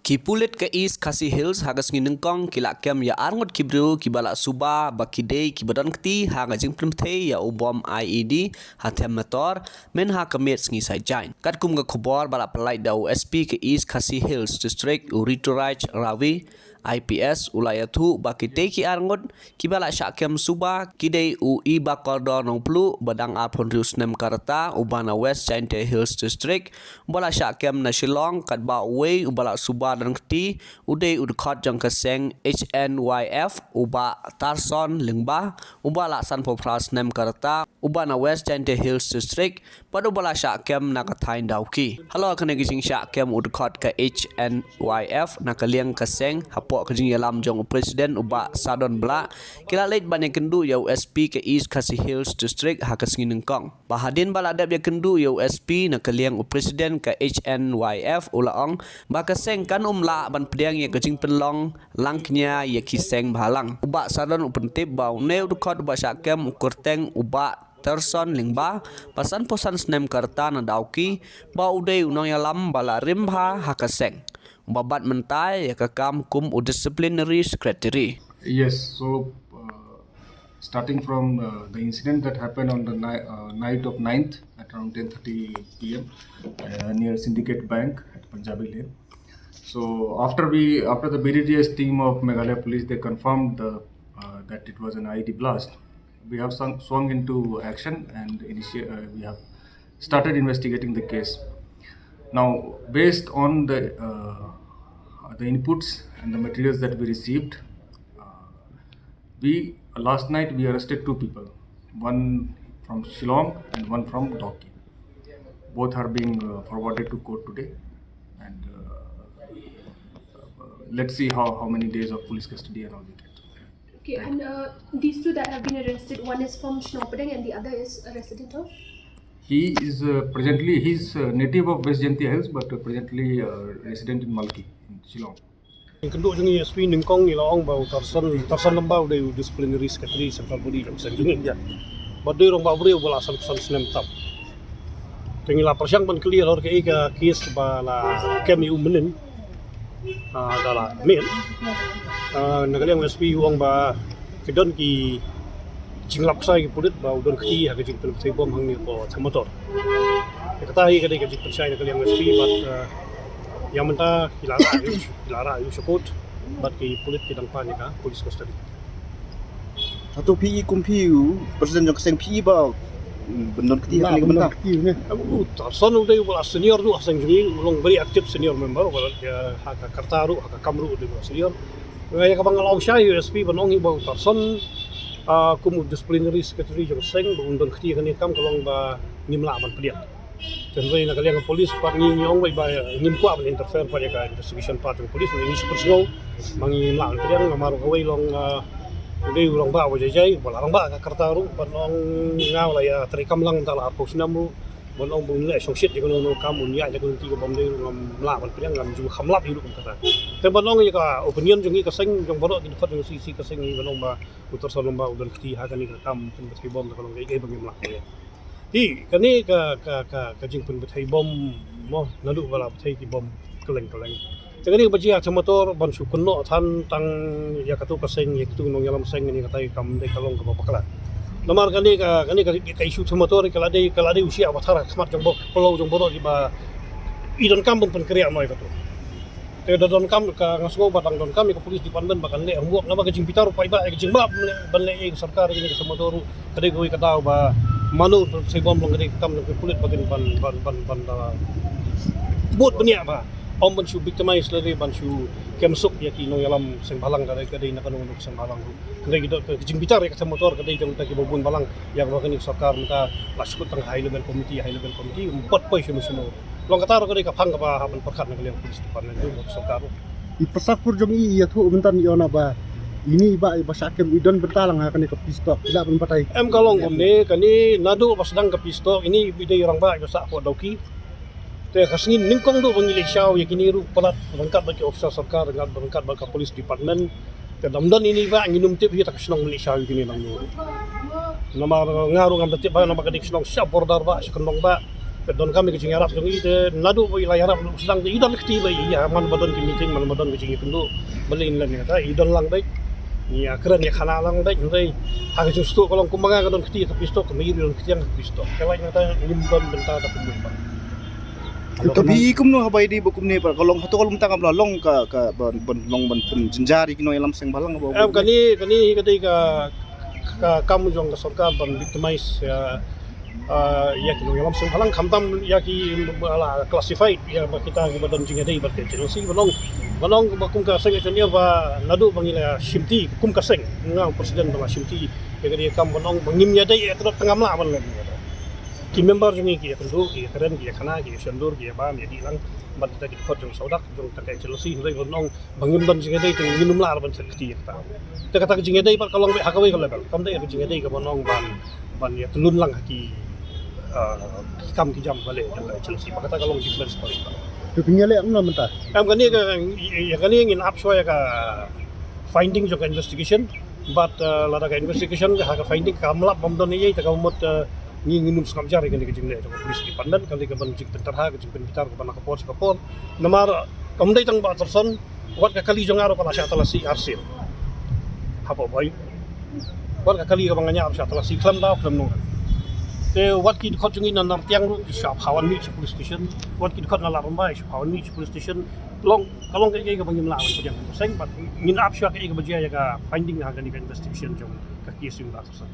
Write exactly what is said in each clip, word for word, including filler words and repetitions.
Ki pulit ka East Khasi Hills ha ka sngi nyngkong ki la kem ïa arngut ki briew kiba la suba ba ki dei kiba don kti ha ka jingpynpthei ïa u bom I E D ha Themmetor mynha ka miet sngi Saitjaiñ. Katkum ka khubor ba la pynlait da u S P ka East Khasi Hills District, u Rituraj Ravi, I P S, u la ïathuh ba kitei ki arngut kiba la shah kem suba ki dei u Ibakordor Nongpluh ba dang arphew hynriew snem ka rta, uba na West Jaintia Hills District, uba la shah kem na Shillong, katba uwei uba la suba don kti u dei u dkhot jong ka seng H N Y F, u Bah Tarson Lyngba, uba la sanphew phra snem ka rta, uba na West Jaintia Hills District, bad uba la shah kem na ka thaiñ Dawki. Halor kane ka jingshah kem u dkhot ka H N Y F na ka liang ka seng, hapoh ka jingïalam jong u President u Bah Sadon Blah, ki la leit ban ïakynduh ïa u S P ka East Khasi Hills District ha ka sngi nyngkong. Bad hadien ba la dep ïakynduh ïa u S P na ka liang u President ka H N Y F, u la ong ba ka seng kan ym lah ban pdiang ïa ka jingpynlong langkñia ïa ki seng bhalang. U Bah Sadon u pyntip ba une u dkhot uba shah kem u kyrteng u Bah Tarson Lyngba, ba sanphew san snem ka rta, na Dawki, ba u dei u nongïalam ba la rim bha ha ka seng, uba bat mynta ïa ka kam kum u Disciplinary Secretary. Yes, so, uh, starting from, uh, the incident that happened on the ni-, uh, night of ninth at around ten thirty P M, uh, near Syndicate Bank at Punjabi Lane. So after we, after the B D D S team of Meghalaya Police, they confirmed the, uh, that it was an I E D blast. We have swung, swung into action and initi-, uh, we have started investigating the case. Now, based on the, uh, the inputs and the materials that we received, uh, we, last night we arrested two people, one from Shillong and one from Dawki. Both are being, uh, forwarded to court today, and, uh, let's see how, how many days of police custody and all we get. Okay, and, uh, these two that have been arrested, one is from Shnongpdeng and the other is a resident of? He is, uh, presently, he's, uh, native of West Jaintia Hills, but, uh, presently, uh, resident in Malki, in Shillong. Ïakynduh jong ngi S P nyngkong ngi la ong ba u Tarson, Tarson Lyngba u dei u disciplinary secretary central body jong seng jong ngi. Ba dei u rangbah briew ba la san, san snem tam. Te ngi la pyrshang ban kylli halor kaei ka case ba la kem ïa u mynnin. Ah, da la mih. Ah, na ka liang S P u ong ba ki don ki jinglap ksai ki pulit ba u don kti ha ka jingpynpthei bom hangne hapoh Themmetor. Ïa kata hi ka dei ka jingpynshai na ka liang S P bad, ah, ïa mynta ki la rah ïa u, ki la rah ïa u sha court bad ki pulit ki dang pan ïa ka police custody. Hato phi i kum phi u president jong ka seng phi i ba, mm, ban don kti ha kane ka bynta? Em, u Tarson u dei uba la senior ruh ha seng jong ngi, u long very active senior member, uba la, eh, ha ka karta ruh, ha ka kam ruh u dei uba la senior. Nga ïa kaba nga la ong shai ïa u S P ban ong hi ba u Tarson, ah, kum u disciplinary secretary jong ka seng, ba un don kti ha kane ka kam ka long ba ngim lah ban pdiang. Te hynrei na ka liang ka police pat ngi, ngi ong wei ba ngim kwah ban interfere pat ïa ka investigation part jong ka police, ngi shu pynsngew ba ngim lah ban pdiang, namar kawei long, ah, u dei u rangbah uba jai jai, uba la rangbah ka karta ruh, ban ong nga la ïa treikam lang mynta la arphew snem ruh, ban ong ba un leh shongshit ïa kano kano ka kam, un ïaid ïa ka lynti kaba ym dei ruh ngam lah ban pdiang, ngam ju kham lap ïa u ruh kum kata. Te ban ong ïa ka opinion jong ngi ka seng, jong baroh ki dkhot jong C C ka seng ngi ban ong ba u Tarson Lyngba u don kti ha kane ka kam pynpthei bom, te ka long kaei kaei ba ngim lah ban ïa. Hi, kane ka, ka, ka, ka jingpynpthei bom mo, naduh ba la pynpthei ki bom kylleng kylleng. Te kane kaba jia ha Themmetor ban shu kynnoh than tang ïa katu ka seng, ïa katu ka nongïalam seng, kane kata ka kam dei ka long kaba bakla. Namar kane ka, kane ka, ka issue Themmetor ka la dei, ka la dei u shiah ba thar ha khmat jong baroh, pynlong jong baroh kiba i donkam ban pynkhreh noh ïa katu. Te da donkam ka, nga sngew ba dang donkam ïa ka police department ba kan leh homework, namar ka jingbitar u paidbah, ka jingmlak ban leh, ban leh ïa ka sorkar ïa kane ka Themmetor ruh ka dei kawei ka daw ba mano pynpthei bom long ka dei ka kam jong ki pulit ba kin ban, ban, ban, ban, ah, bud bniah ba ym ban shu victimize lane ban shu kem suk ïa ki nongïalam seng bhalang, ka dei, ka dei na kano kano ka seng bhalang ruh. Ka dei ka, ka jingbitar ïa ka Themmetor ka dei jong kita kiba bun balang, ïa kaba kane ka sorkar mynta la shu kut tang high level committee, high level committee, ym pat poi shano shano. Long kata ruh ka dei ka phang kaba hap ban pyrkhat na ka liang police department ruh bad ka sorkar ruh. I pyrshah kur jong i ïathuh mynta i ong ba ini ba, ba shah kem i don bynta lang ha kane ka peace talk, i lah ban batai. Em, ka long kumne, kane naduh ba sdang ka peace talk, ini i dei rangbah i ba sah hapoh Dawki. Te ka sngi nyngkong duh ba ngi leit shaw ïa kine ruh palat ryngkat bad ki officer sorkar, ryngkat, ryngkat bad ka police department. Te da ym don ini ba ngin ym tip hi ta ka shnong ban leit shaw ïa kine nangno. Namar nga ruh ngam da tip ba namar ka dei ka shnong sha border ba, sha kyndong ba. Donkam ïa ka jingïarap jong i te, naduh ba i la ïarap sdang te i don kti ba i ïa, man ba don ki meeting, man ba don ki jingïakynduh, ba leh ïa kata i don lang beit. Ïa kren ïa khana lang beit, hynrei ha ka jingsdang ka long kumba nga ka don kti ka pistol, ka mei don kti ka pistol. Ka lai kata ngim don bynta da kumno ba. Ka bi kumno haba i dei ba kumne pat ka long, hato ka long tang ba la long ka, ka ban, ban long ban pynjynjar ïa ki nongïalam seng bhalang ba. Em, kane, kane hi ka dei ka, ka kam jong ka sorkar ban victimize ïa, ah, ïa ki nongïalam seng bhalang, khamtam ïa ki ba la classified, ïa ba kita kiba don jingïadei bad ka H N L C, ba long, ba long ba kum ka seng H N L C ba naduh ba ngi la shimti kum ka seng, nga u president ba la shimti ïa ka dei kam ba long ba ngim ïadei ïa ka dot ka ngam lah ban leh. Ki member jong ngi ki ïakynduh, ki ïakren, ki ïakhana, ki ïashondur, ki ïabam, ïadih lang bad kita ki dkhot jong sawdong jong tang ka H N L C, hynrei ba long ba ngim don jingïadei te ngim lah ban set kti ïa kata. Te kata ka jingïadei pat ka long beit ha kawei ka level. Kam dei ka jingïadei kaba long ban, ban ïatylun lang ha ki, ah, ki kam ki jam ba leh jong ka H N L C. Ba kata ka long difference paling. Te pynïaleh kumno mynta? Em, kane ka, ïa kane ngin ap shuwa ïa ka finding jong ka investigation. Bad, ah, lada ka investigation ka, ha ka finding kam lap bym don ei ei, te ka mut, ah, ngi ngin ym sngap jar ïa kane ka jingleh jong ka police department, kane ka ban jingpynterha, ka jingpynbitar kaba na ka por sha ka por. Namar kam dei tang ba Uttarson, wat ka kali jong nga ruh ka la shah talasi arsien. Hapoh Bhoi. Wat ka kali kaba nga ñiah ruh shah talasi khlem daw khlem nongrim. Te wat ki dkhot jong ngi na Nartiang ruh ki shah phawan mih sha police station. Wat ki dkhot na Ladrymbai shah phawan mih sha police station. Long, ka long kaei kaei kaba ngim lah ban pdiang seng, bad ngin ap shuwa kaei kaba jia ïa ka finding ha kane ka investigation jong ka case jong Uttarson.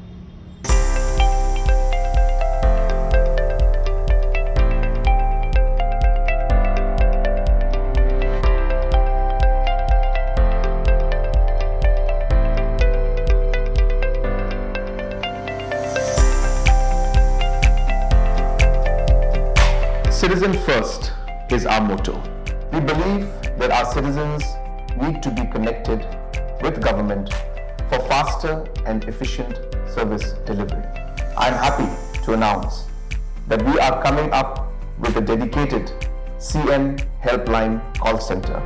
Citizen first is our motto. We believe that our citizens need to be connected with government for faster and efficient service delivery. I am happy to announce that we are coming up with a dedicated C M Helpline call center.